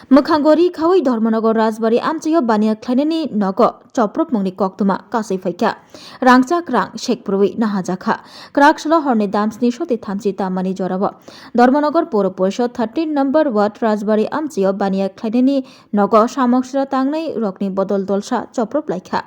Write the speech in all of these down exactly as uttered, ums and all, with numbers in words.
Mwkhango ri khaui Dharmanagar Rajbari amchaio baniya khlainani nogo chopropmungni koktwma kasui phaikha. Rangchak rang sekpruwi naharjakha. Kwrak salo horni damsni soti thamchi tamani jorao Dharmanagar Puro Porishod thirteen number ward Rajbari amchaio baniya khlainani nogo samok sira tangnai rokni bodol dolsa choprop laikha.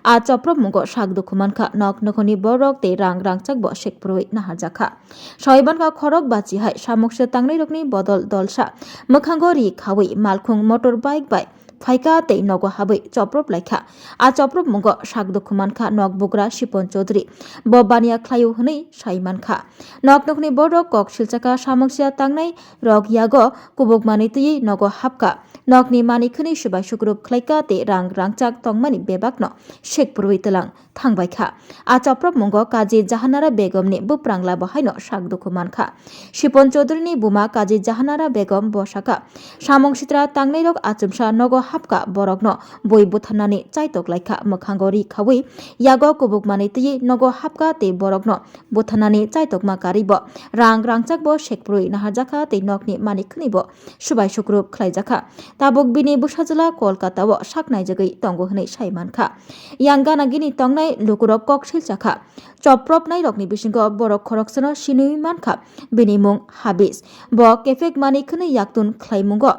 A chopropmungo sak dukhu mankha, nok nokhoni borok tei rang rangchakbo sekpruwi naharjakha. Sawi mankha khorok bachi hai samokse tangnairokni bodol dolsa mwkhango ri khaui malkhung motor bike bai phaikha tei nogo habwi choprop laikha. A chopropmungo sak dukhu mankha nok bugra Sipon Chaudhary. Bo baniya khlaio hwnwi sai mankha. Nok nokhoni borok kok silchakha samokse tangnai rok yago kubuk manwi twiwi nogo hapkha. Nokni manwi khwnwi subai sukrub khlaikha tei rang rangchak tongmani bebakno sekpruwi twlang thangbaikha. A chopropmungo Kazi Jahanara Begumni buprang labo haino sak dukhu mankha. Sipon Chaudharyni buma Kazi Jahanara Begum bo sakha, samung sitra tangnairok achomsa nogo hapkha, borokno bui butharnani chaitok laikha, mwkhango ri khaui yago kubuk manwi twiwi nogo hapkha tei borokno butharnani chaitokma karwibo rang rangchakbo sekpruwi naharjakha tei nokni manwi khwnwibo subai sukrub khlaijakha. Tabuk bini bwsajwla Kolkata-o sak naijagwi tongo hwnwi sai mankha. Yang gana gini tongnai lukurok kok silchakha. Chopropnairokni bisingo borok khoroksano sinui mankha, bini mung Habis. Bo kefek manwi khwnwi yaktun khlaimungo,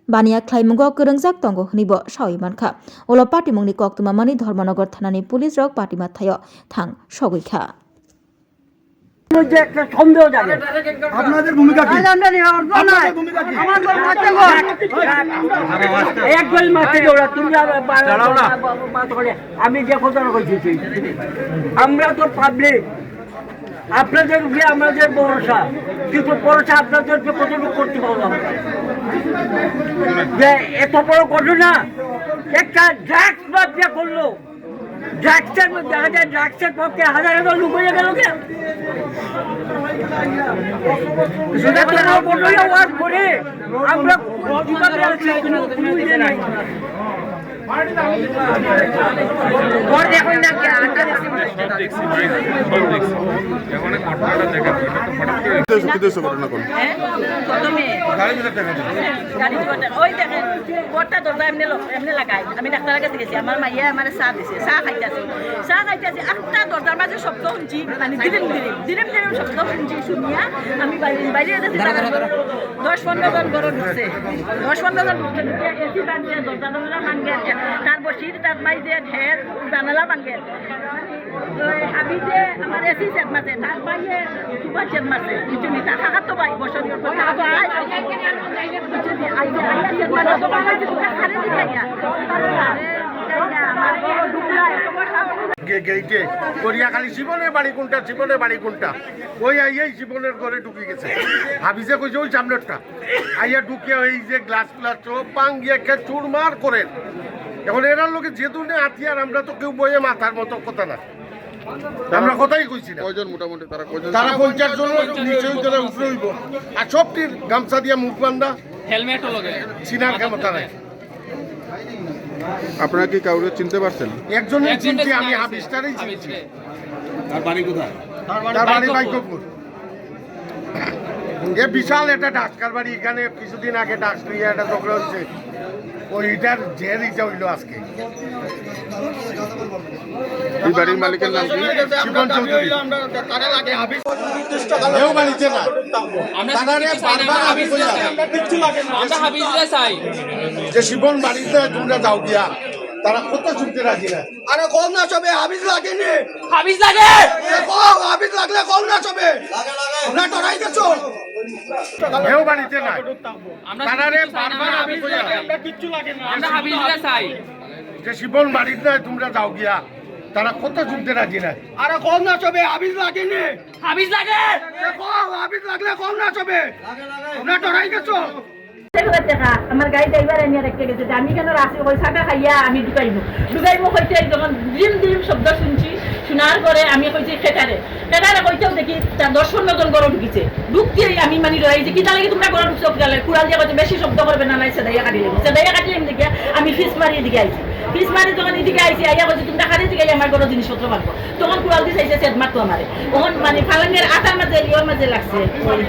baniya khlaimungo kwrwngjak tongo hwnwibo saui mankha. Ulo patimungni koktwma mani Dharmanagar thanani police rok patima thaio thang sogwi kha. মধ্যে একটা সন্দেহ জাগে। আপনাদের ভূমিকা কি? আরে আমরা নেই, আমার দল নাই। আপনাদের ভূমিকা কি? আমার দল মারতে হবে। এক গোল মারতে দৌড়া, তুমি আর বা-, বা-, বা-, বা-, করে। আমি যে কথা কইছি, আমরা তো পাবলিক, আপনাদের উপরে আমাদের ভরসা, কিন্তু ভরসা আপনাদের উপরে কতটুকু করতে পারবো আমরা? যে এত বড় ঘটনা, একটা ড্রাগস মাফিয়া করলো, ড্রাগসের মধ্যে দেখা যায়, ড্রাগসের পক্ষে হাজার হাজার লোক হয়ে গেল কে? সেটা তো আমরা বললাম, ওয়ার্ক করে আমরা কিভাবে আছি, কোনো, কোনো ইয়ে নাই। ঘর দেখুন না, কি আটটা দেখছি মনে হয়। সব দেখছি, ভাই, সব দেখছি। এখন এই ঘটনাটা দেখা যায়, এটা তো হঠাৎ করে কি দেশ, কি দেশ ঘটনা কোন? হ্যাঁ? প্রথমে গাড়ি ঘোড়া, ওই দেখেন, ঘরটা দরজা এমনি লো-, এমনি লাগাই। আমি ডাক্তারের কাছে গেছি, আমার মাইয়া আমার চা দিছে, চা খাইতেছি, চা খাইতেছি, একটা দরজার মাঝে শব্দ শুনছি, মানে দিরিম দিরিম, দিরিম দিরিম শব্দ শুনছি, শুনিয়া আমি বাইরে, বাইরে এসেছি, তারা দশ পনেরো জন ঘরে ঢুকছে, দশ পনেরো জন ঢুকছে, ঢুকিয়া এসি ভাঙছে, দরজা দরজা ভাঙছে, তার বসির, তার মাইজে, ঢের জানালা ভাঙছে। ওই হাবিজে আমার এসি সেট মারছে, তার বাইরে সুপার সেট মারছে। বুঝলি? তার কাকার তো ভাই, বসত গল্প, তার তো ভাই। বুঝলি? আইয়া, আইয়া সেট মারছে, তো বাবা যে তোমরা খারে দিকে আইয়া। আরে, আরে, আমার বড় ঢুকলা, এত বড় সাহস। গে-, গেইটে করিয়া খালি জীবনের বাড়ি কোনটা, জীবনের বাড়ি কোনটা, ওই আইয়াই জীবনের ঘরে ঢুকে গেছে। হাবিজে কইছে ওই সামনেরটা, আইয়া ঢুকে ওই যে গ্লাস গ্লাস সব ভাঙ্গিয়া একে চুরমার করেন। এখন এরার লোকে যে ধরনের হাতিয়ার, আমরা তো কেউ বইয়ে মাথার মতো কথা না, আমরা কথাই কইছি না। কয়জন মোটামুটি তারা কয়জন? তারা পঞ্চাশ জন নিচে হইতে উপরে হইব, আর সবটির গামছা দিয়া মুখ বান্ধা, হেলমেটও লগে। চিনার ক্ষমতা নাই। আপনারা কি কাউকে চিনতে পারছেন? একজনই একজনকে চিনছি আমি, চিনা হাবিজটারেই গেছে। চিনছি। হাবিজটারে। তার বাড়ি কোথায়? তার বাড়ি বাইকপুর। এ বিশাল একটা ডাক্তার বাড়ি, এখানে কিছুদিন আগে ডাক্তার একটা ঝগড়া হচ্ছে, ওইটার জের ইটা হইলো আজকে। এই বাড়ির মালিকের নাম কি? শিবন চৌধুরী। তারা লাগে হাবিজ। কেউ বাড়িতে না। আমরা তারা রে কিছু চাই না, বারবার আমরা আমি হাবিজরে কইলাম। চাই। আমরা হাবিজরে চাই। যে শিবন বাড়িতে তোমরা যাও গিয়া, তারা কথা শুনতে রাজি না। আরে কম না সবে হাবিজ লাগেনি। হাবিজ লাগে। এ কম হাবিজ লাগলে কম না সবে। না ডরাই গেছো। কেউ বাড়িতে নাই। আমরা তারা রে কিছু চাই না, বারবার আমরা আমি হাবিজরে কইলাম। চাই। আমরা হাবিজরে চাই। যে শিবন বাড়িতে নাই, তোমরা যাও গিয়া, তারা কথা শুনতে রাজি না। আরে কম না সবে হাবিজ লাগেনি। হাবিজ লাগে। এ কম হাবিজ লাগলে কম না সবে। না ডরাই গেছো। দেড় হাজার টাকা আমার গাড়ি ড্রাইভার আনিয়া রেখে গেছে যে আমি কেন রাখছি, ওই চাকা খাইয়া আমি ঢুকাইবো। ঢুকাইবো কইতে যখন ডিম ডিম শব্দ শুনছি, শোনার পরে আমি কইছি ফেটারে, ফেটারে কইতেও দেখি তার দশ পনেরো জন ঘরে ঢুকিছে। ঢুকতেই আমি মানে ডরাই যে কিতা লাগে তোমরা ঘরে ঢুকছো, কিতা লাগে? কুড়াল দিয়ে কইছে বেশি শব্দ করবে না, নাই সেদাইয়া কাটি লেবো। সেদাইয়া কাটি লেবো দেখিয়া আমি ফিস মারি এদিকে আইছি। ফিস মারি যখন এদিকে আইছি, আইয়া কইছে তোমরা কারে দিকে আমার ঘরে জিনিসপত্র মারবো। তখন কুড়াল দিয়ে চাইছে সেট মারতো আমারে। তখন মানে পালঙ্গের আটার মাঝে, ইয়োর মাঝে লাগছে, ওই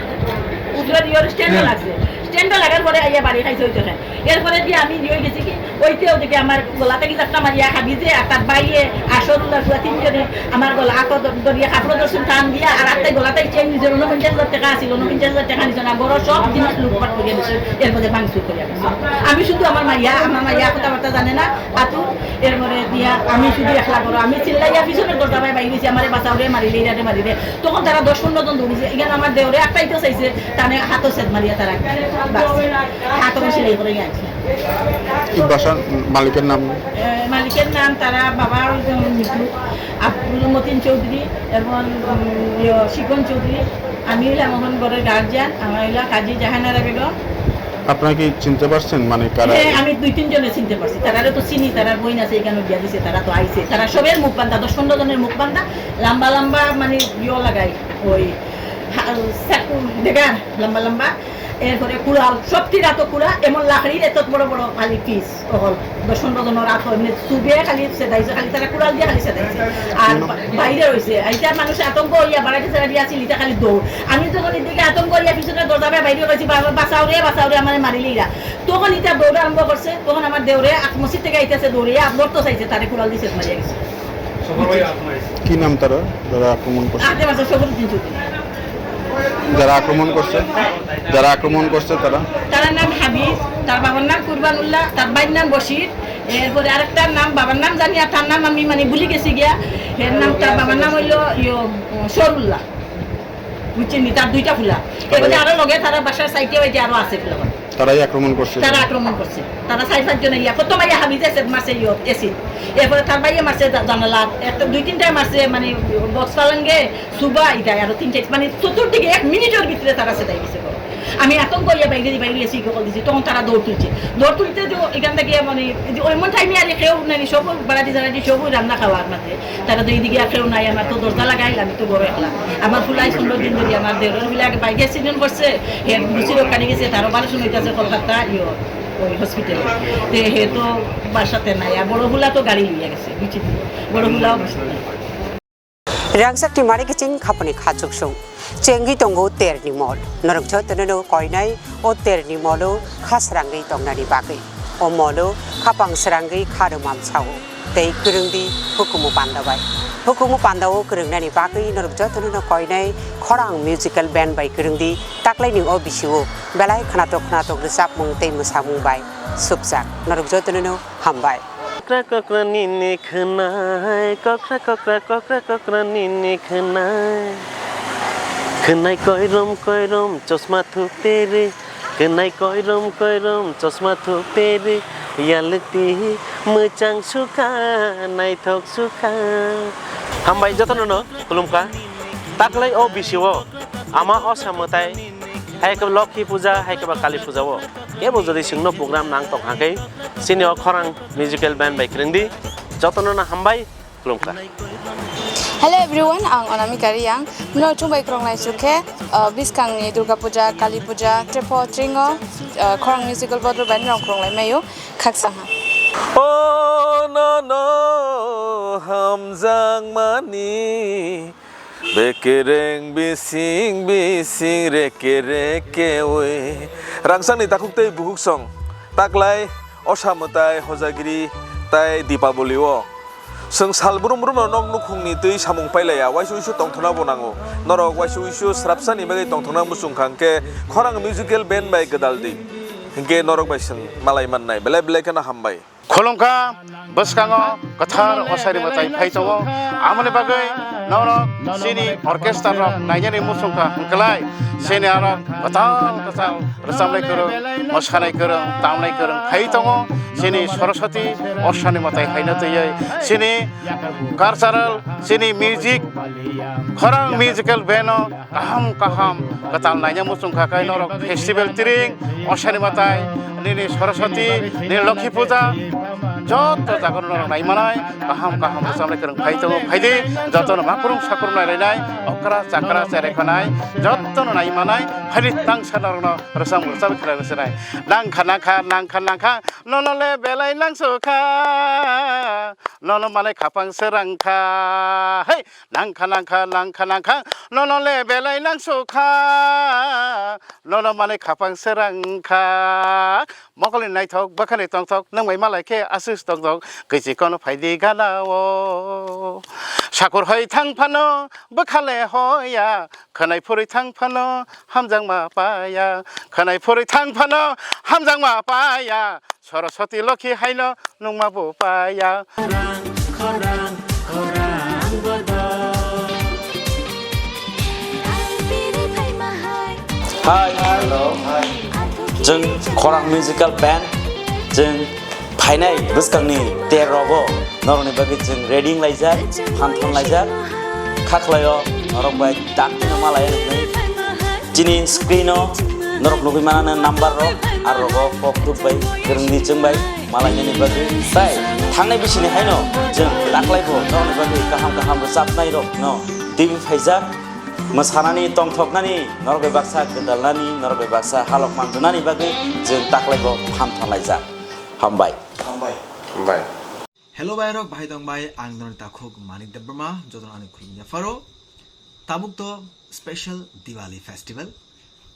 উপরের ইয়োর স্ট্যান্ডে লাগছে। টেন্ডো লাগার পরে আইয়া বাড়ি খাইছে ওই দোকান। এরপরে দিয়ে আমি নিয়ে গেছি কি, ওই যে ওদিকে আমার গলা থেকে ধাক্কা মারিয়া হাবিজে আর তার ভাইয়ে আর সরুল্লাহ পুরা তিনজনে আমার গলা আতো দ-, দরিয়া কাপড় দর্শন টান দিয়া আর আত্মাই গলা থেকে চেন নিজের ঊনপঞ্চাশ হাজার টাকা আছিল, ঊনপঞ্চাশ হাজার টাকা নিছে না, বড় সব জিনিস লুটপাট করিয়া দিছে, এরপরে ভাঙচুর করিয়া দিছে। আমি শুধু আমার মাইয়া, আমার মাইয়া কথাবার্তা জানে না, আতু, এরপরে দিয়া আমি শুধু একলা বড়, আমি চিল্লাইয়া পিছনের দরজা ভাই বাইরে গেছি, আমারে বাঁচাও রে, মারিলে এরারে মারিলে। তখন তারা দশ পনেরো জন দৌড়িছে। এখানে আমার দেওরে আটকাইতে চাইছে, তানে হাতও সেট মারিয়া তারা। বাস। হাতও সেলাই করে গেছে। এই বাসার মালিকের নাম? এ, মালিকের নাম তারা বাবা ওই যে মৃত্যু, আব্দুল মতিন চৌধুরী এবং, উম, ইয়ো, শিকন চৌধুরী। আমি হইলাম এখন ঘরের গার্জিয়ান, আমার হইলো কাজী জাহানারা বেগম। আপনারা কি চিনতে পারছেন মানে কারা? হ্যাঁ, আমি দুই তিনজনে চিনতে পারছি। তারারে তো চিনি, তারার বইন আছে এখানে বিয়া দিছে, তারা তো আইছে। তারা সবের মুখ বান্ধা, দশ পনেরো জনের মুখ বান্ধা, লম্বা লম্বা মানে ইয়ো লাগাই, ওই হা-, চাকু দেগার লম্বা লম্বা, এরপরে কুড়াল, সব তীর আতো কুড়া, এমন লাকড়ির এত বড় বড় খালি পিস অকল, দশ পনেরো জনের আতো এমনি চুবে খালি সেদাইছে, খালি তারা কুড়াল দিয়ে খালি সেদাইছে। আর বা-, বাইরে রইছে, এটা মানুষ আতঙ্ক হইয়া বাড়াইতে সেটা দিয়ে আসিল, এটা খালি দৌড়। আমি যখন এদিকে আতঙ্ক হইয়া পিছনে দরজা বাইরে গেছি, "বাবা, বাঁচাও রে, বাঁচাও রে, আমারে মারিলিরা।" তখন এটা দৌড় আরম্ভ করছে, তখন আমার দেওরে আত-, মসজিদ থেকে আইতেছে দৌড়ে, আর ধরতে চাইছে, তারে কুড়াল দিয়ে সেট মারিয়া গেছে। কি নাম তারা, যারা আক্রমণ করছে? আতে মাসে সবুজ দিন চৌধুরী। যারা আক্রমণ করছে, যারা আক্রমণ করছে তারা? তার নাম হাবিব, তার বাবার নাম কুরবানুল্লাহ, তার ভাইয়ের নাম বশির, এরপরে আরেকটার নাম, বাবার নাম জানি আর তার নাম আমি মানে ভুলে গেছি গিয়া। এর নাম, তার বাবার নাম হইলো ইয়ো, সরুল্লাহ। বুঝছেন নি? তার দুইটা ফুলা। এবারে আরো লগে তারা বাসার সাইডে ওই যে আরো আছে ফুলা। তারাই আক্রমণ করছে? তারা আক্রমণ করছে। তারা চার পাঁচ জনে ইয়া, প্রথম আইয়া হাবিজে এসে মারছে ইয়ো, এসিড। এরপরে তার ভাইয়ে মারছে জা-, জানালা। একটা দুই তিনটায় মারছে, মানে, বক্স পালঙ্গে, সুবা, ইটায় আরো তিন চার, মানে, চতুর্দিকে এক মিনিটের ভিতরে তারা সেটাই গেছে গো। আমি আতঙ্ক ইয়া বাইরে, বাইরে এসে ইগো কল দিছি, তখন তারা দৌড় তুলছে। দৌড় তুলতে তো এখান থেকে, মানে, এই যে ওই মন টাইমে আর কেউ নাই, সব বাড়াটি ঝাড়াটি, সব রান্না খাওয়ার মাঝে। তারা তো এইদিকে আর কেউ নাই, আমার তো দরজা লাগাইল, আমি তো বড় একলা। আমার ফুলাই পনেরো দিন ধরে আমার দেওরের ফুলে আগে বাইকে অ্যাক্সিডেন্ট করছে, হে বুঝি রক্ষা নিয়ে গেছে, তারও বারো সময় গেছে কলকাতা, ইয়ো, ওই হসপিটালে। তে হে তো বাসাতে নাই, আর বড় ফুলা তো গাড়ি নিয়ে গেছে, বুঝছি তো। বড় ফুলাও বাসাতে নাই। Rangchak ni mari kiching khapani khachuksung. Chengwi tongo terni mol. Norok jotono no koinai o terni molo kha srangwi tongnani bagwi. O molo khapang srangwi kha rwmam sao. Tei kwrwngdi hukumu panda bai. Hukumu panda o kwrwngnani bagwi norok jotono no koinai khorang musical band bai kwrwngdi taklaini o bisio belai khnatok khnatok rwchapmung tei mwsamung bai supjak. Norok jotono no hambai. Kokra kokra nini khwnai, kokra kokra kokra kokra nini khwnai. Khwnai koirom koirom chosma thuk tere, khwnai koirom koirom chosma thuk tere, yalti mwchang sukha, naithok sukha. Hambai jotono no khulumkha. Taklai o bisio ama osa mwtai, hai khe Lokhi puja, hai khe ba Kali puja o. Kebo jodi chwngno program nang tong hakhe, chini o khorang musical band bai kwrwngdi. Jotono no hambai, khulumkha. Hello everyone, ang Anamika Reang. Mino chwng bai kwrwng lai chukhe, uh, bwskangni Durga Puja, Kali Puja, Trepo, Tringo, uh, khorang musical bodol bai norok kwrwng lai maio, khaksa ha. O nono hamjakmani bekereng bising bising reke reke oi. Rangchakni takhuk tei bukhuk song, taklai osa mwtai, hojagiri tai Dipaboli o. Chwng sal brum brum no nok nukhungni twi samung pailaiya, waisa uisu tongthokna bo nango. Norok waisa uisu srapsani bagwi tongthokna muchung kha hwnkhe khorang musical band bai gwdaldi. Hinkhe norok bai chwng malai mannai. Belai belai kheno hambai. Khulumkha, bwskango kwthar osari mwtai phai tongo. Amoni bagwi norok chini orchestra rok nainani muchungkha hwnkhlai, chini aro kwtal kwtal rwchabnai kwrwng, mwsanai kwrwng, tamnai kwrwng phai tongo. Chini Saraswati osani mwtai haino twiwi chini cultural, chini music, khorang musical band o kaham kaham kwtal naina muchung kha khe norok festival tring, osani mwtai, nini Saraswati, nini Lokhi puja, joto jaga norok nai manai, kaham kaham bwchamlai kwrwng phai tongo, phaidi jotono makrung sakrung nai lainai, okra chakra cherai khanai jotono nai manai. Hari tang sana rokno rwchapmung rwchapwi khwlai rwchapnai. Nangkha nangkha nangkha nangkha nono le belai nangsukha. Nono manai khapang srangkha. Hey! Nangkha nangkha nangkha nangkha nono le belai nangsukha. Nono manai khapang srangkha. Mokolni naithok, bwkhani tongthok, nwng bai malai khe aswk tokthok, kwchwi kono phaidi gana-o. Sakur hoi thang phano, bwkha le hoya, khwnai phurwi thang phano, hamjakma paya, khwnai phurwi thang phano, hamjakma paya, Saraswati Lokhi haino nungma bo paya. Hi, hello. Chwng Khorang Musical Band, chwng phainai bwskangni ter rogo norokni bagwi chwng ready wnglaijak, phan thonlaijak. Kha khlaio norok bai dakti no malai nuknai. Chini screen o norok nugwi manana number rok, aro rogo kok tuk bai, kwrwngni chwng bai malainani bagwi. Tai thangnai bisini haino chwng taklai bo norokni bagwi kaham kaham rwchapnai rok no twiwi phaijak. Mwsanani, tongthoknani, norok bai baksa gwdalnani, norok bai baksa halok manjunani bagwi chwng taklai bo phan thonlaijak. Hambai. Hambai. Hambai. Hello bai rok, bahai tong bai, ang norok takhuk Manik Debbarma, jotono ani khulumya pharo. Tabuk to special Diwali festival.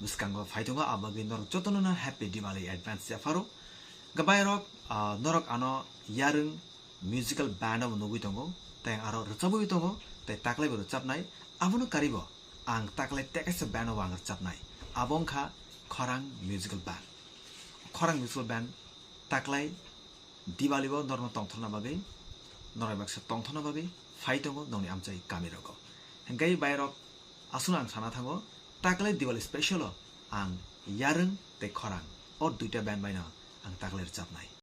Bwskango phai tongo, abagwi norok jotono no happy Diwali advance ya pharo. Gabai rok, ah, norok ano yarwng musical band o nugwi tongo, tei aro rwchabwi tongo, tei taklai bo rwchabnai. Abono karibo ang taklai tekaisa band o ang rwchabnai. Abo wngkha Khorang Musical Band. Khorang Musical Band taklai Diwali o norokno tongthorna bagwi, norok baksa tongthorna bagwi phai tongo nokni amchai kami rogo. Hingke bai rok aswkno ang sana thango, taklai Diwali special o ang yarwng tei khorang o duita band bai no ang taklai rwchabnai.